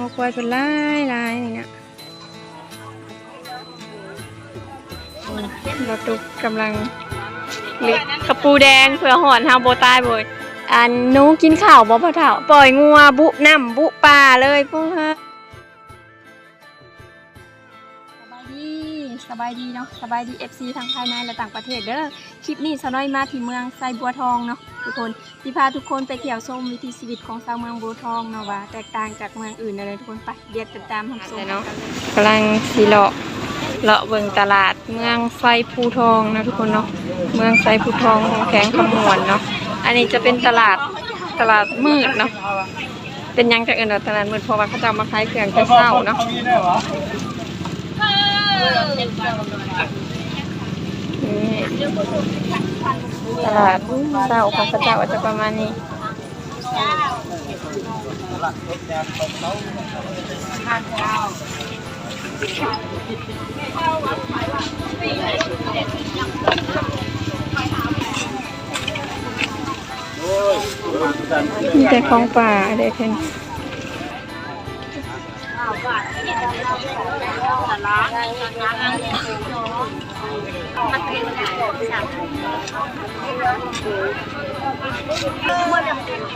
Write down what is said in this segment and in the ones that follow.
ງົວຄວາຍເພິ່ນຫຼາຍໆ ນີ້ນະ. ອືມ ບໍ່ຕຸກກຳລັງເລືອກຂະປູແດງ ເພື່ອຮ້ອນເຮົາບໍ່ຕາຍເວີຍ. ອັນ ໜູກິນເຂົ້າບໍ່ພໍ່ເຖົ້າ? ປ່ອຍງົວບຸນ້ຳບຸປາເລີຍ. ປູເຮີ ສະບາຍດີ ສະບາຍດີເນາະ ສະບາຍດີ ເອັຟຊີ ທັງພາຍໃນ ແລະ ຕ່າງປະເທດເດີ. ຄລິບນີ້ສາວນ້ອຍມາທີ່ເມືອງໄຊບົວທອງເນາະທຸກຄົນ ຊິພາທຸກຄົນໄປທ່ຽວຊົມວິຖີຊີວິດຂອງຊາວເມືອງບົວທອງເນາະ ວ່າແຕກຕ່າງຈາກເມືອງອື່ນແນວໃດທຸກຄົນ. ໄປ ດຽວຕິດຕາມຮັບຊົມກັນເລີຍ. ກຳລັງຊິເລາະ ເລາະເບິ່ງຕະຫຼາດເມືອງໄຊພູທອງເນາະທຸກຄົນເນາະ ເມືອງໄຊພູທອງ ແຂວງຄຳມ່ວນເນາະ. ອັນນີ້ຈະເປັນຕະຫຼາດ ຕະຫຼາດມືດເນາະ. ເປັນຫຍັງຈັ່ງເອີ້ນວ່າຕະຫຼາດມືດ? ເພາະວ່າເຂົາເຈົ້າມາຂາຍເຄື່ອງແຕ່ເຊົ້າເນາະ. ນີ້ ຕະຫຼາດເຊົ້າຂອງເຂົາເຈົ້າອາດຈະປະມານນີ້. ມີແຕ່ຂອງປ່າເດ້ເພິ່ນ.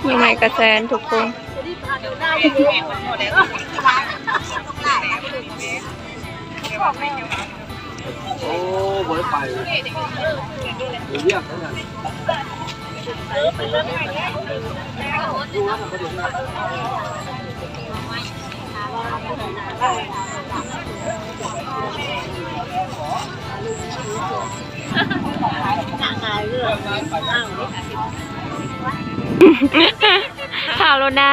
ໜໍ່ໄມ້ກະແຊນທຸກຄົນ. ໂອ້ ບໍ່ໄດ້ໄປ ໄປວຽກນັ້ນນະ. ເຝົ້າໂລດນາ.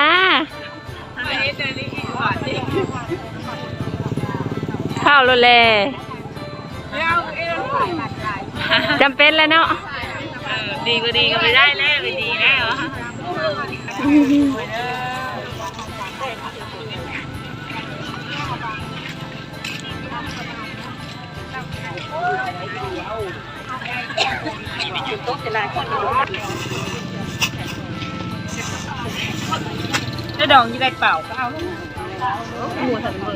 ເຝົ້າໂລດແຫຼະ ຈຳເປັນແຫຼະເນາະ. ເອີ ດີກໍດີກໍໄປໄດ້ແລ້ວ ໄປດີແລ້ວ. ແລ້ວດອງຢູ່ໃນເປົາກໍເອົາ ໝູ່ທັງເບີ.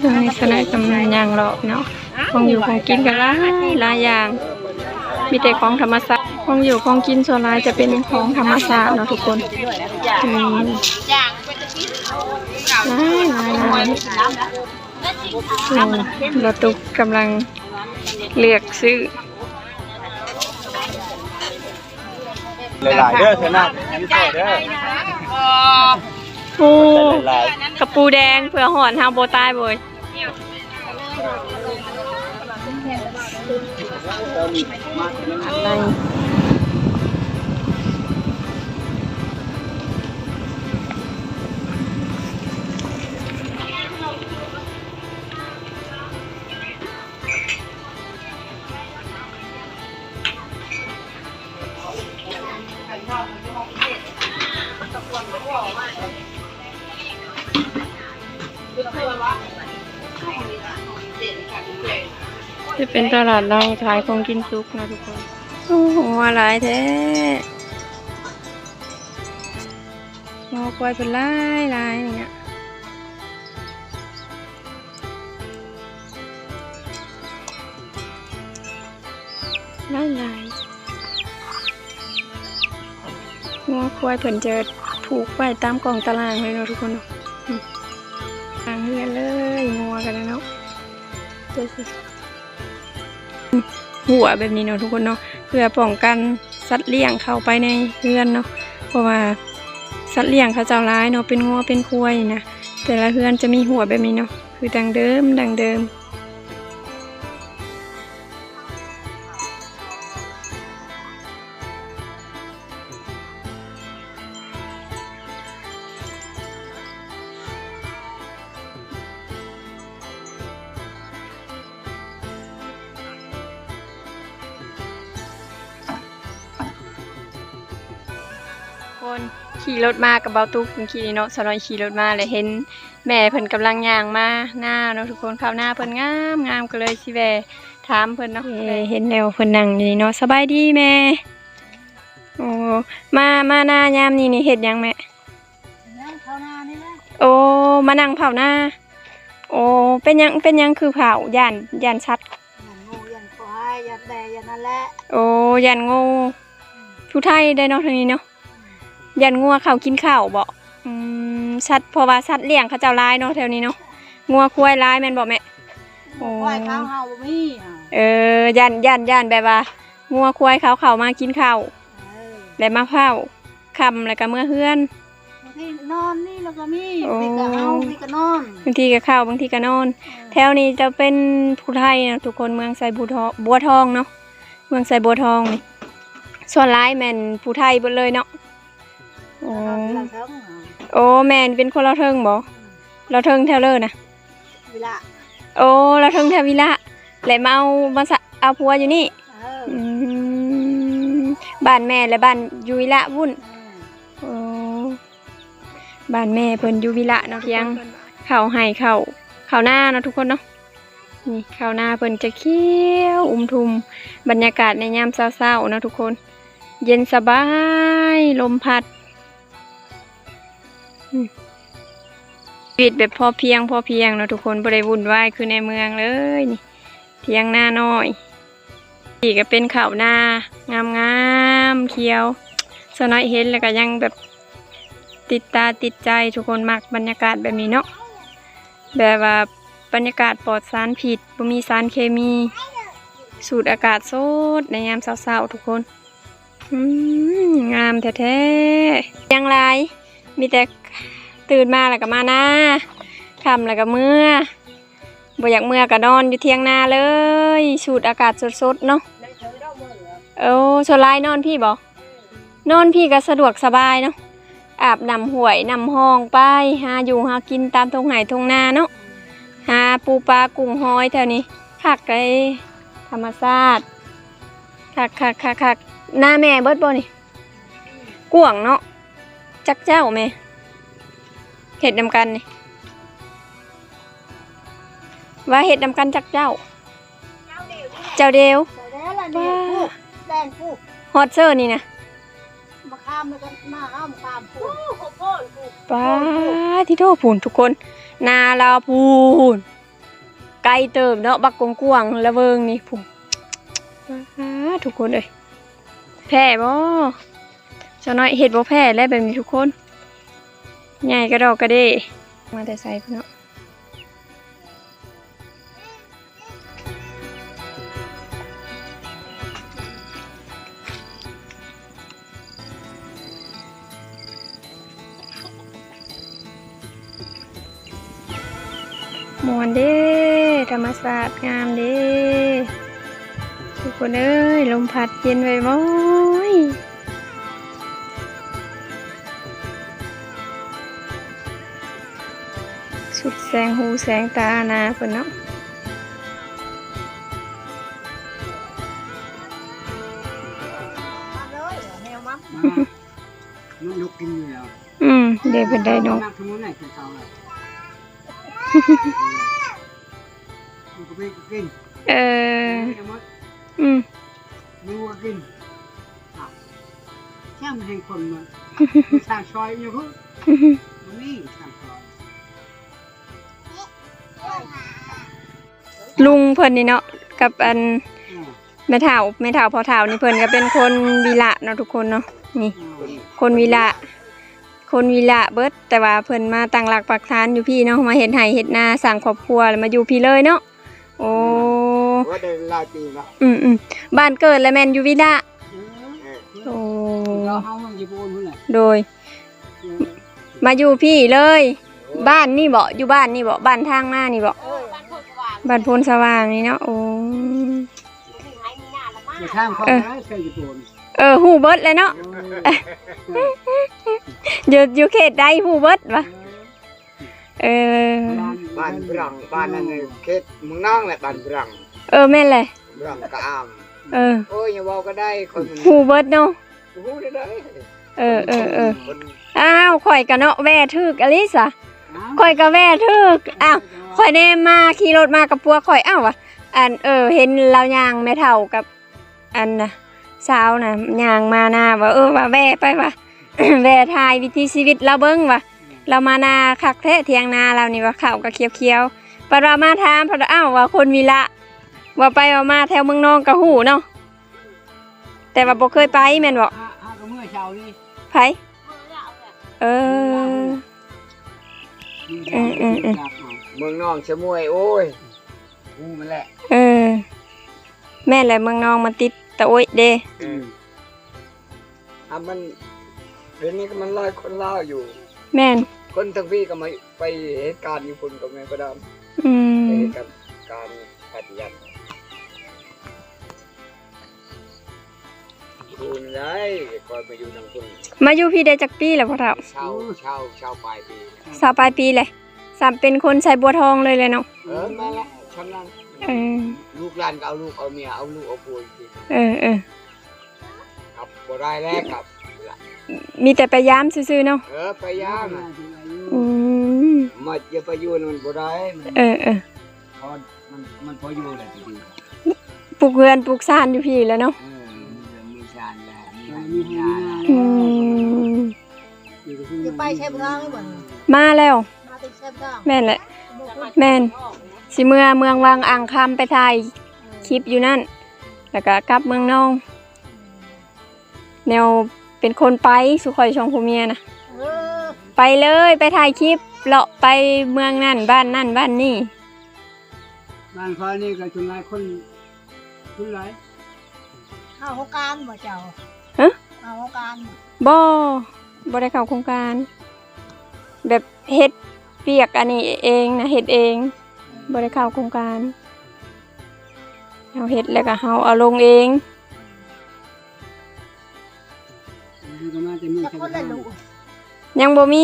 ຕອນນີ້ສະໄນກຳລັງຍ່າງເລາະເນາະ. ຂອງຢູ່ຂອງກິນກໍຫຼາຍ ຫຼາຍຢ່າງ ມີແຕ່ຂອງທຳມະຊາດ. ຂອງຢູ່ຂອງກິນສ່ວນຫຼາຍຈະເປັນຂອງທຳມະຊາດເນາະທຸກຄົນ. ອືມ ຫຼາຍ ຫຼາຍ ຫຼາຍ. ອືມ ລາວຕຸກກຳລັງເລືອກຊື້. ຫຼາຍໆເດີ ເທື່ອໜ້າຢູ່ຕໍ່ເດີ. ໂອ້ ຂະປູແດງ ເພື່ອຮ້ອນເຮົາບໍ່ຕາຍເວີຍ. ຈະເປັນຕະຫຼາດລາວຂາຍຂອງກິນສຸກເນາະທຸກຄົນ. ໂອ້ ງົວຫຼາຍແທ້ ງົວຄວາຍເພິ່ນຫຼາຍໆ ນີ້ນະ. ຫຼາຍໆ ງົວຄວາຍເພິ່ນຈະຜູກໄວ້ຕາມກອງຕາລາງເລີຍເນາະທຸກຄົນເນາະ. ອືມ ກາງເຮືອນເລີຍ ງົວກັນເນາະ. ຫົວແບບນີ້ເນາະທຸກຄົນເນາະ ເພື່ອປ້ອງກັນສັດລ້ຽງເຂົ້າໄປໃນເຮືອນເນາະ ເພາະວ່າສັດລ້ຽງເຂົາເຈົ້າຫຼາຍເນາະ ເປັນງົວເປັນຄວາຍນີ້ນະ. ແຕ່ລະເຮືອນຈະມີຫົວແບບນີ້ເນາະ ຄືດັ້ງເດີມ ດັ້ງເດີມ. ເ ຂີ່ລົດມາກັບເບົາຕຸກເມື່ອກີ້ນີ້ເນາະ. ສາວນ້ອຍຂີ່ລົດມາແລ້ວເຫັນແມ່ເພິ່ນກຳລັງຍ່າງມານາເນາະທຸກຄົນ. ເຂົ້ານາເພິ່ນງາມໆ ກໍເລີຍຊິແວ່ຖາມເພິ່ນເນາະ. ເອີ ເຫັນແລ້ວເພິ່ນນັ່ງຢູ່ນີ້ເນາະ. ສະບາຍດີແມ່. ໂອ້ ມາ ມານາຍາມນີ້ນີ້ເຮັດຫຍັງແມ່? ມາເຝົ້ານານີ້ແຫຼະ. ໂອ້ ມານັ່ງເຝົ້ານາ. ໂອ້ ເປັນຫຍັງ ເປັນຫຍັງຄືເຝົ້າ? ຢ້ານ ຢ້ານສັດ ຢ້ານງູ ຢ້ານຄວາຍ ຢ້ານແດ ຢ້ານນັ້ນແຫຼະ. ໂອ້ ຢ້ານງູ. ອືມ ຜູ້ໄທໄດ໋ເນາະ ທາງນີ້ເນາະ. ຢ້ານງົວເຂົ້າກິນເຂົ້າບໍ? ອືມ ສັດ ເພາະວ່າສັດລ້ຽງເຂົາເຈົ້າຫຼາຍເນາະແຖວນີ້ເນາະ. ງົວຄວາຍຫຼາຍແມ່ນບໍແມ່? ໂອ້ ຄວາຍເຂົາເຮົາບໍ່ມີ. ເອີ ຢ້ານ ຢ້ານ ຢ້ານແບບວ່າງົວຄວາຍເຂົາເຂົ້າມາກິນເຂົ້າ ເອີ ແລ້ວມາເຝົ້າ ຄ່ຳແລ້ວກໍເມືອເຮືອນ. ບາງທີນອນນີ້ລະກໍມີ. ໂອ້ ບາງທີກໍເຮົາ ບາງທີກໍນອນ ບາງທີກໍເຂົ້າ ບາງທີກໍນອນ. ເອີ ແຖວນີ້ຈະເປັນຜູ້ໄທເນາະທຸກຄົນ ເມືອງໄຊບູທອງ ບົວທອງເນາະ. ເມືອງໄຊບົວທອງນີ້ ສ່ວນຫຼາຍແມ່ນຜູ້ໄທເບິດເລີຍເນາະ. ໂອ້ ລາວເທິງ ໂອ້ ແມ່ນເປັນຄົນລາວເທິງບໍ? ອືມ ລາວເທິງແຖວເລີນະ? ວິລະ. ໂອ້ ລາວເທິງແຖວວິລະ ແລະມາເອົາ ມາສະ ເອົາຜົວຢູ່ນີ້. ເອີ ອືມ ບ້ານແມ່ ແລະ ບ້ານຢູ່ວິລະພຸ້ນ. ເອີ ໂອ້ ບ້ານແມ່ເພິ່ນຢູ່ວິລະເນາະ. ທຽງເຂົ້າໄຮ່ເຂົ້າ ເຂົ້ານາເນາະທຸກຄົນເນາະ. ນີ້ເຂົ້ານາເພິ່ນຈະຂຽວອຸ້ມທຸ່ມ. ບັນຍາກາດໃນຍາມເຊົ້າໆເນາະທຸກຄົນ ເຢັນສະບາຍ ລົມພັດ. ອືມ ຊີວິດແບບພໍພຽງ ພໍພຽງເນາະທຸກຄົນ ບໍ່ໄດ້ວຸ່ນວາຍຄືໃນເມືອງເລີຍ. ນີ້ ຖຽງນານ້ອຍ ນີ້ກໍເປັນເຂົ້ານາງາມໆ ຂຽວ. ສາວນ້ອຍເຫັນແລ້ວກໍຍັງແບບຕິດຕາຕິດໃຈ ທຸກຄົນມັກບັນຍາກາດແບບນີ້ເນາະ. ແບບວ່າບັນຍາກາດປອດສານພິດ ບໍ່ມີສານເຄມີ ສູດອາກາດສົດໃນຍາມເຊົ້າໆ ທຸກຄົນ. ອືມ ງາມແທ້ໆ. ຫຍັງຫຼາຍ ມີແຕ່ຕື່ນມາແລ້ວກໍມານາ ຄ່ຳແລ້ວກໍເມືອ ບໍ່ຢາກເມືອກໍນອນຢູ່ຖຽງນາເລີຍ ສູດອາກາດສົດໆເນາະ. ໂອ້ ສ່ວນຫຼາຍນອນພີ້ບໍ? ນອນພີ້ກໍສະດວກສະບາຍເນາະ ອາບນ້ຳຫ້ວຍນ້ຳຮ່ອງໄປ ຫາຢູ່ຫາກິນຕາມທົ່ງໄຮ່ທົ່ງນາເນາະ ຫາປູປາກຸ້ງຫອຍແຖວນີ້ ຄັກເດ້ ທຳມະຊາດ ຄັກໆໆໆ. ນາແມ່ເບິດບໍ່ນີ້? ກວ້າງເນາະ. ຈັກເຈົ້າແມ່ ເຮັດນຳກັນນີ້ ວ່າເຮັດນຳກັນຈັກເຈົ້າ? ເຈົ້າດຽວ. ເຈົ້າດຽວລະນີ້. ພຸ້ນ ແດງພຸ້ນ ຮອດເຊີນີ້ນະ ມາຂ້າມແລ້ວກໍມາເຮົາມາຂ້າມພຸ້ນ. ປາດ ໂທ້ ພຸ້ນທຸກຄົນ ນາລາວພຸ້ນ ໄກເຕີບເນາະ ບັກກວ້າງໆ ລະເວີງນີ້ພຸ້ນ. ປາດ ທຸກຄົນເອີຍ ແພ້ບໍ່? ສາວນ້ອຍເຮັດບໍ່ແພ້ແລ້ວແບບນີ້ທຸກຄົນ ໃຫຍ່ກະດອກກະເດ. ມາແຕ່ໃສພຸ້ນເນາະ? ມ່ວນເດ້ ທຳມະຊາດງາມເດ້ ທຸກຄົນເອີຍ ລົມພັດເຢັນໄວໆ. ສຸດແສງຫູແສງຕາໜ້າເພິ່ນເນາະ. ມັນນົກກິນຢູ່ແລ້ວ. ອືມ ເດ້ເພິ່ນໄດ້ນົກ ມັກຂະໂມຍໄດ້ກິນເຂົ້າແລ້ວ ມັນກໍໄປກິນ. ເອີ ອືມ ມັນກໍກິນ. ອ້າວ ແຊມແຫ່ງຄົນມັນ ສ້າງຊອຍຢູ່ພຸ້ນ ບໍ່ມີສ້າງຊອຍ. ລຸງເພິ່ນນີ້ເນາະ ກັບອັນ ເອີ ແມ່ເຖົ້າ ແມ່ເຖົ້າພໍ່ເຖົ້ານີ້ ເພິ່ນກໍເປັນຄົນວິລະເນາະທຸກຄົນເນາະ. ນີ້ ເອີ ຄົນວິລະ ຄົນວິລະເບິດ ແຕ່ວ່າເພິ່ນມາຕັ້ງຫຼັກປັກຖານຢູ່ພີ້ເນາະ ມາເຮັດໄຮ່ເຮັດນາ ສ້າງຄອບຄົວ ແລ້ວມາຢູ່ພີ້ເລີຍເນາະ. ໂອ້ ໂອ້ ໄດ້ຫຼາຍປີແລ້ວ. ອືມໆ ບ້ານເກີດລະແມ່ນຢູ່ວິລະ. ເອີ ໂອ້ ເຮົາຢູ່ພຸ້ນແຫຼະ. ໂດຍ ມາຢູ່ພີ້ເລີຍ. ໂດຍ ບ້ານນີ້ບໍ? ຢູ່ບ້ານນີ້ບໍ? ບ້ານທາງມານີ້ບໍ? ເອີ ບ້ານໂພນສະຫວ່າງນີ້ເນາະ. ໂອ້ ເອີ ເອີ ຮູ້ເບິດແລ້ວເນາະ. ໂດຍ ຢູ່ ຢູ່ເຂດໃດຮູ້ເບິດຫວາ? ເອີ ເອີ ບ້ານບຣັງ ບ້ານນັ້ນເຂດເມືອງນາງແຫຼະ ບ້ານບຣັງ. ເອີ ແມ່ນແຫຼະ ບຣັງກະອາມ. ເອີ ໂອ້ຍ ຢ່າເວົ້າກໍໄດ້ ຂ້ອຍ ຮູ້ເບິດເນາະ. ຮູ້ໄດ້ໃດ ເອີໆໆ ອ້າວ ຂ້ອຍກະເນາະ ແວ່ຖືກອີ່ຫຼີຊະ ຂ້ອຍກະແວ່ຖືກ. ອ້າວ ຂ້ອຍແນມມາ ຂີ່ລົດມາກັບພວກຂ້ອຍ ອ້າວ ວ່າ ອັນ ເອີ ເຫັນລາວຍ່າງ ແມ່ເຖົ້າກັບ ອັນນະ ສາວນະ ຍ່າງມານາ ວ່າ ເອີ ວ່າແວ່ໄປ ວ່າ ແວ່ຖ່າຍວິຖີຊີວິດລາວເບິ່ງ ວ່າ ລາວມານາຄັກແທ້ ຖຽງນາລາວນີ້ ວ່າເຂົ້າກະຂຽວໆ. ບັດວ່າມາຖາມ ເພິ່ນວ່າ ອ້າວ ວ່າຄົນວິລະ ເວົ້າໄປເວົ້າມາແຖວເມືອງນອງກະຮູ້ເນາະ ແຕ່ວ່າບໍ່ເຄີຍໄປແມ່ນບໍ່? ຫາ ຫາກໍເມື່ອເຊົ້ານີ້ ໃຜ? ເອີ ເອີໆໆ ເມືອງນອງຊະມວຍ ໂອ້ຍ ຮູ້ມັນແຫຼະ ເອີ ແມ່ນແຫຼະ ເມືອງນອງມັນຕິດຕະໂອ້ຍເດ້. ອືມ ອ່າ ມັນ ດຽວນີ້ກໍມັນຫຼາຍຄົນລາວຢູ່ ແມ່ນ ຄົນທາງພີ້ກໍມາໄປເຮັດການຢູ່ພຸ້ນກໍແມ່ນປະດຳ ອືມ ໄປເຮັດການ ການປະຕິບັດ ຢູ່ນີ້ໄດ້ ຂ້ອຍມາຢູ່ທາງພຸ້ນ ມາຢູ່ພີ້ໄດ້ຈັກປີແລ້ວພໍ່ເຖົ້າ? ຊາວ ຊາວ ຊາວປາຍປີ ຊາວປາຍປີແຫຼະ ສ່ຳເປັນຄົນໄຊບົວທອງເລີຍແຫຼະເນາະ. ເອີ ແມ່ນແຫຼະ ຊ່ຳນັ້ນ ເອີ ລູກຫຼານກໍເອົາລູກເອົາເມຍ ເອົາລູກເອົາຜົວຢູ່ພີ້ ເອີໆ ກັບບໍ່ໄດ້ແລ້ວ ກັບ ມີແຕ່ໄປຢາມຊື່ໆເນາະ. ເອີ ໄປຢາມ ອືມ ມາຈະໄປຢູ່ນຳມັນບໍ່ໄດ້ ເອີໆ ມັນ ມັນພໍຢູ່ແຫຼະ ປຸກເຮືອນປຸກຊານຢູ່ພີ້ແຫຼະເນາະ. ເອີ ມີເຮືອນມີຊານແລ້ວ ມີໄຮ່ມີນາ ອືມ ຈະໄປໃສບໍ່? ມາແລ້ວ ມາແຕ່ໃສບໍ່? ແມ່ນແຫຼະ ແມ່ນ ຊິເມືອເມືອງວັງອ່າງຄຳ ໄປຖ່າຍຄລິບຢູ່ນັ້ນ ແລ້ວກະກັບເມືອງນອງ. ແນວເປັນຄົນໄປ ຊຸຂ້ອຍສອງຜົວເມຍນະ ເອີ ໄປເລີຍ ໄປຖ່າຍຄລິບ ເລາະໄປເມືອງນັ້ນ ບ້ານນັ້ນ ບ້ານນີ້. ບ້ານຂ້ອຍນີ້ກໍສ່ວນຫຼາຍຄົນ ຄົນຫຼາຍ. ເຂົ້າໂຄງການບໍ່ເຈົ້າ? ຮະ? ເຂົ້າໂຄງການບໍ່? ບໍ່ ບໍ່ໄດ້ເຂົ້າໂຄງການ ແບບເຮັດວຽກອັນນີ້ເອງນະ ເຮັດເອງ ບໍ່ໄດ້ເຂົ້າໂຄງການ. ເຮົາເຮັດແລ້ວກໍເຮົາເອົາລົງເອງ. ຍັງບໍ່ມີ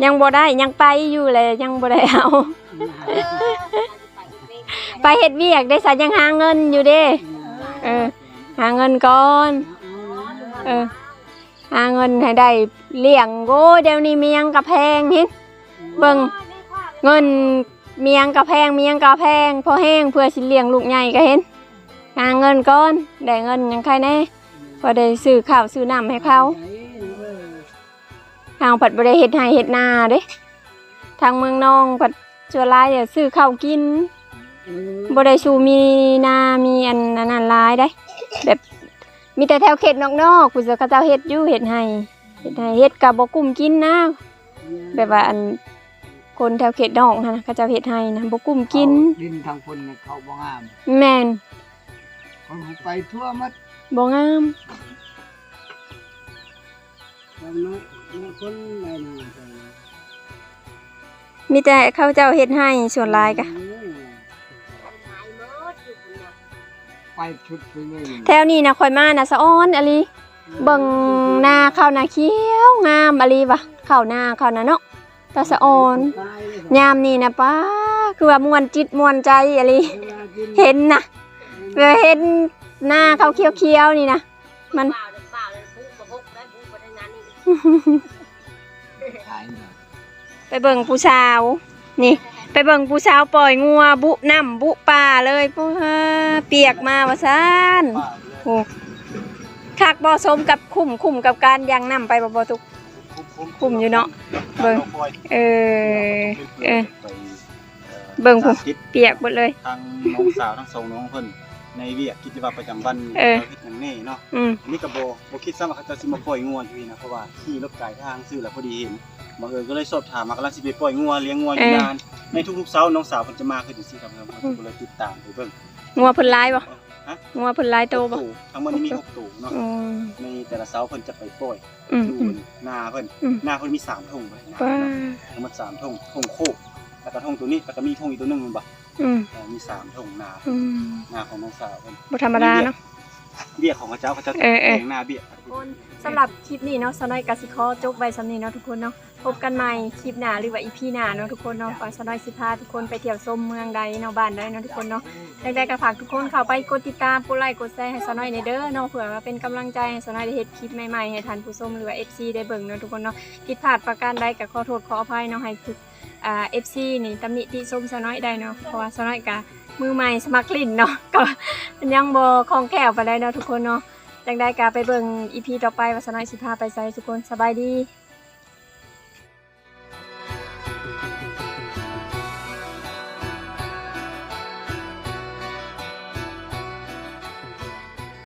ຍັງບໍ່ໄດ້ ຍັງໄປຢູ່ແຫຼະ ຍັງບໍ່ໄດ້ເອົາ. ໄປເຮັດວຽກເດ້ຊະ ຍັງຫາເງິນຢູ່ເດ້. ເອີ ຫາເງິນກ່ອນ ເອີ ຫາເງິນໃຫ້ໄດ້ລ້ຽງ. ໂອ້ຍ ດຽວນີ້ມີຫຍັງກະແພງເຫັນ ເບິ່ງ ເງິນມີຫຍັງກະແພງ ມີຫຍັງກະແພງ ພໍແຮງ ເພື່ອຊິລ້ຽງລູກໃຫຍ່ກະເຫັນ. ຫາເງິນກ່ອນ ໄດ້ເງິນຍັງໄຄແດ່ ພໍໄດ້ຊື້ເຂົ້າຊື້ນ້ຳໃຫ້ເຂົາ. ເຮົາພັດບໍ່ໄດ້ເຮັດໄຮ່ເຮັດນາເດ້ ທາງເມືອງນອງພັດສ່ວນຫຼາຍຊື້ເຂົ້າກິນ ບໍ່ໄດ້ສູ່ມີນາມີອັນນັ້ນຫຼາຍໃດ໋ ແບບ ມີແຕ່ແຖວເຂດນອກໆພຸ້ນ ເຂົາເຈົ້າເຮັດຢູ່ ເຮັດໄຮ່ ເຮັດໄຮ່ ເຮັດກະບໍ່ກຸ້ມກິນນະ ແບບວ່າອັນ ຄົນແຖວເຂດນອກຫັ້ນນະ ເຂົາເຈົ້າເຮັດໄຮ່ນະ ບໍ່ກຸ້ມກິນ. ເຂົ້າດິນທາງພຸ້ນເຂົາບໍ່ງາມ. ແມ່ນ ເຂົາໄປທົ່ວໝົດ ບໍ່ງາມ. ມີແຕ່ເຂົາເຈົ້າເຮັດໄຮ່ສ່ວນຫຼາຍກະ ໄປຊຸດໄປເລີຍ. ແຖວນີ້ນະ ຂ້ອຍມານະ ສະອອນອີ່ຫຼີ ເບິ່ງນາເຂົານະ ຂຽວງາມອີ່ຫຼີວ່າ ເຂົ້ານາເຂົານະເນາະ ຕາສະອອນ. ຍາມນີ້ນະ ປ້າ ຄືວ່າມ່ວນຈິດມ່ວນໃຈອີ່ຫຼີ ເຫັນນະ ເອີ ເຫັນນາເຂົາຂຽວໆນີ້ນະ. ມັນ ໄປເບິ່ງຜູ້ສາວ ນີ້ ໄປເບິ່ງຜູ້ສາວປ່ອຍງົວ ບຸນ້ຳບຸປາເລີຍ. ປາ ປຽກມາວ່າຊັ້ນ. ໂອ້ ຄັກບໍ່ ສົມກັບຄຸ້ມ ຄຸ້ມກັບການຢ່າງນ້ຳໄປບໍ່ ບໍ່ຕຸກ? ຄຸ້ມຢູ່ເນາະ ເບິ່ງ ເອີ ເອີ ເບິ່ງພຸ້ນ ປຽກເບິດເລີຍ. ທາງນ້ອງສາວທັງສອງນ້ອງເພິ່ນ ໃນວຽກກິດຈະວັດປະຈຳວັນ ເອີ ເຂົາເຮັດຫຍັງແດ່ເນາະ. ອືມ ອັນນີ້ກໍບໍ່ ບໍ່ຄິດຊ້ຳວ່າເຂົາເຈົ້າຊິມາປ່ອຍງົວຢູ່ນີ້ນະ ເພາະວ່າຂີ່ລົດກາຍທາງຊື່ແລ້ວ ພໍດີເຫັນ ບັງເອີນກໍເລີຍສອບຖາມມາ ກຳລັງຊິໄປປ່ອຍງົວ ລ້ຽງງົວຢູ່ນາ. ເອີ ໃນທຸກໆເຊົ້ານ້ອງສາວເພິ່ນຈະມາຄືຈັ່ງຊີ້ຄັບ ເຮົາກໍເລີຍຕິດຕາມໄປເບິ່ງ. ງົວເພິ່ນຫຼາຍບໍ່? ຮະ? ງົວເພິ່ນຫຼາຍໂຕບໍ່? ຫົກໂຕ ທັງໝົດນີ້ມີຫົກໂຕເນາະ. ອືມ ໃນແຕ່ລະເຊົ້າເພິ່ນຈະໄປປ່ອຍ ອືມ ຢູ່ ອືມ ນາເພິ່ນ ອືມ ນາເພິ່ນມີສາມທົ່ງເລີຍນະ. ປາ ທັງໝົດສາມທົ່ງ ທົ່ງໂຄກ ແລ້ວກໍທົ່ງໂຕນີ້ ແລ້ວກໍມີທົ່ງອີກໂຕໜຶ່ງແມ່ນບໍ່? ອືມ ເອີ ມີສາມທົ່ງນາ ອືມ ນາຂອງນ້ອງສາວເພິ່ນ ບໍ່ທຳມະດາເນາະ. ວຽກຂອງເຂົາເຈົ້າ ເຂົາເຈົ້າ ເອີໆ ແຕ່ງໜ້າວຽກ. ທຸກຄົນ ສຳລັບຄລິບນີ້ເນາະ ສາວນ້ອຍກໍຊິຂໍຈົບໄວ້ສ່ຳນີ້ເນາະທຸກຄົນເນາະ. ພົບກັນໃໝ່ຄລິບໜ້າ ຫຼືວ່າ ອີພີ ໜ້າເນາະທຸກຄົນເນາະ ວ່າສາວນ້ອຍຊິພາທຸກຄົນໄປທ່ຽວຊົມເມືອງໃດເນາະ ບ້ານໃດເນາະທຸກຄົນເນາະ. ຈັ່ງໃດກໍຝາກທຸກຄົນເຂົ້າໄປກົດຕິດຕາມ ກົດໄລ ກົດແຊໃຫ້ສາວນ້ອຍແດ່ເດີເນາະ ເພື່ອວ່າເປັນກຳລັງໃຈໃຫ້ສາວນ້ອຍໄດ້ເຮັດຄລິບໃໝ່ໆໃຫ້ທ່ານຜູ້ຊົມ ຫຼືວ່າ ເອັຟຊີ ໄດ້ເບິ່ງເນາະທຸກຄົນເນາະ. ຜິດພາດປະການໃດກໍຂໍໂທດຂໍອະໄພເນາະ ໃຫ້ທຸກ ອ່າ ເອັຟຊີ ນີ້ຕຳໜິຕິຊົມສາວນ້ອຍໄດ້ເນາະ ເພາະວ່າສາວນ້ອຍກະມືໃໝ່ສະໝັກຫຼິ້ນເນາະ ກໍຍັງບໍ່ຄ່ອງແຄ້ວປານໃດເນາະທຸກຄົນເນາະ. ຈັ່ງໃດກໍໄປເບິ່ງ ອີພີ ຕໍ່ໄປວ່າສາວນ້ອຍຊິພາໄປໃສທຸກຄົນ. ສະບາຍດີ.